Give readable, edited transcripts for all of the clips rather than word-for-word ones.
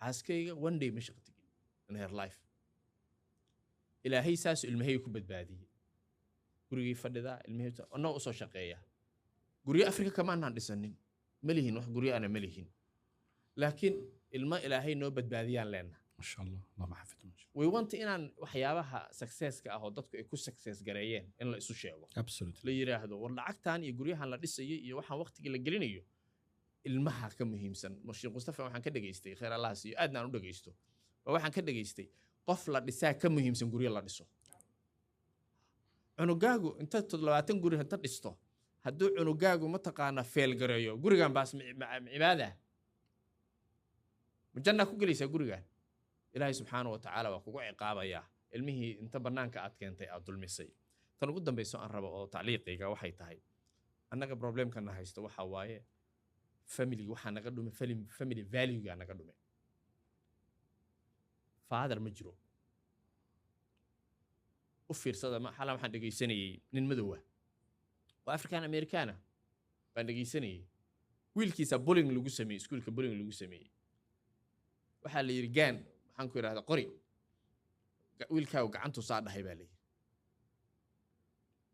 Xaaskayga one day ma shaqo tegin in her life. Ilaahay saasuu ilmahayga ku badbaadiyey. Gurigii fadhidaa, ilmahayga annoo usoo shaqeeya. Guryo Afrika kamaanaan dhisanin, ma lihin wax guryo ana ma lihin, laakiin ilmo Ilaahay noo badbaadiyaan leenahay. Masha Allah, Allahuma xafidhum. We want inaan waxyaabaha successka ah oo dadku ay ku success gareeyeen in la isu sheego, la yiraahdo, war lacagtan iyo guryahan la dhisayo iyo waxaan waqtiga la gelinayo, ilmaha ka muhiimsan. Sheekh Mustafa waxaan ka dhageystay, khayr Allah siiyo, aadna aan u dhageysto, oo waxaan ka dhageystay, qof la dhisaa ka muhiimsan guryo la dhiso. Cunugaagu inta 20 guri inta dhisto, hadduu cunugaagu mataqaana fail gareeyo, gurigan baas cibaada ma jannaa ku gelaysaa? Gurigan Ilaahay subxaana wa tacaala waa kugu ciqaabayaa ilmihii inta bannaanka aad keentay aad dulmisay. Tan ugu dambayso aan rabo oo tacliiqiga waxay tahay, annaga problemkana haysto waxaa waaye family. Waxaa naga dhumay family valuega naga dhumay. Father ma jiro. U fiirsada, xalan waxaan dhegaysanayey nin madow ah oo African Americana baan dhegaysanayey. Wiilkiisa bullying lagu sameeyey iskuulka, bullying lagu sameeyey. Waxaa la yidhi, "Gaan," maxaan ku idhahdaa, "qori." Wiilkaagu gacantu saa dhahay baa la yidhi.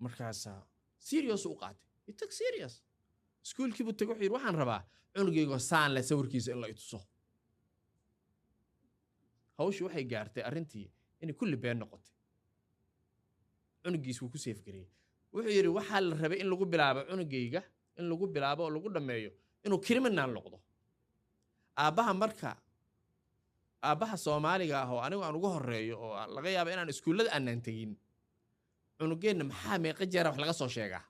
Markaasaa serious u qaatay. He took serious. Iskuulkii buu tegay. Wuxuu yidhi, "Waxaan rabaa cunugaygoo saan leh sawirkiisa in la ituso." Hawshii waxay gaartay arrintii inay kulli been noqotay. Cunugiis wuu ku save gareeyey. Wuxuu yidhi, "Waxaa la rabay in lagu bilaabo cunugayga, in lagu bilaabo oo lagu dhammeeyo inuu criminal noqdo." Aabbaha marka, aabbaha Soomaaliga ah oo anigu aan ugu horeeyo oo laga yaabo inaan iskuullada aanan tegin, cunugeenna maxaa meeqa jeera wax laga soo sheegaa?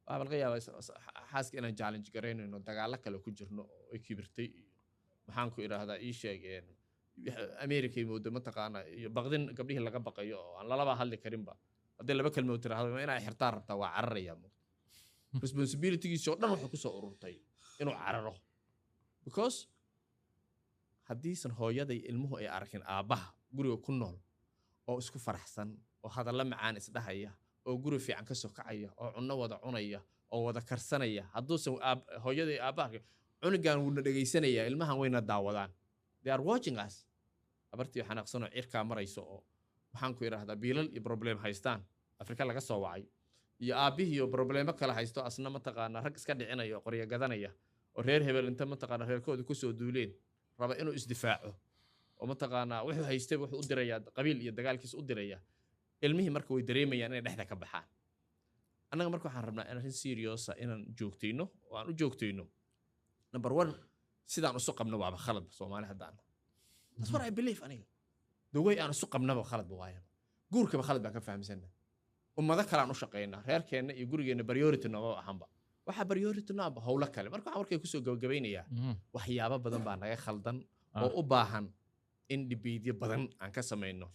Waxaa laga yaabaa xaaska inaan challenge garaynayno, dagaallo kale ku jirno oo ay kibirtay iyo, maxaan ku idhaahdaa, ii sheegeen America moodo mataqaana, iyo baqdin gabdhihii laga baqayo oo aan lalaba hadli karinba. Haddii laba kelmood tiraahdo, "Inaa xirtaa rabtaa?" waa cararaya. Moogta responsibilitygiisi oo dhan wuxuu kusoo ururtay inuu cararo, because haddiisan hooyaday ilmuhu ay arkin aabbaha guriga ku nool oo isku faraxsan oo hadallo macaan isdhahaya oo guri fiican ka soo kacaya oo cunno wada cunaya oo wada karsanaya, hadduusan hooyaday aabbaha arkin, cunugan wuuna dhegaysanayaa. Ilmahan wayna daawadaan. They are watching us. Habartii xanaaqsanoo cirkaa marayso oo, maxaan ku idhaahdaa, biilal iyo problem haystaan, Afrika laga soo wacay, iyo aabbihii oo problemo kale haysto, asna mataqaanaa rag iska dhicinaya oo qoryo gadanaya oo reer hebel inta mataqaana reerkooda kusoo duuleen raba inuu isdifaaco oo mataqaanaa wuxuu haystay wuxuu u dirayaa qabiil iyo dagaalkiisa u diraya. Ilmihii marka way dareemayaan inay dhexda ka baxaan. Annaga marka waxaan rabnaa in arrin serious ah inaan joogtayno oo aan u joogtayno. Number one, sidaan isu qabno waaba khaladba. Soomaali haddaan, that's what I believe aniga, the way aan isu qabnaba khaladba waayaba. Guurkaba khalad baan ka fahamsanna. Ummado kale aan u shaqaynaa, reerkeenna iyo gurigeenna priority nooma ahanba. Waxaa priority noaba howlo kale. Marka waxaan warkay kusoo gabagabaynayaa, waxyaabo badan baa naga khaldan oo u baahan in debateyo badan aan ka samayno.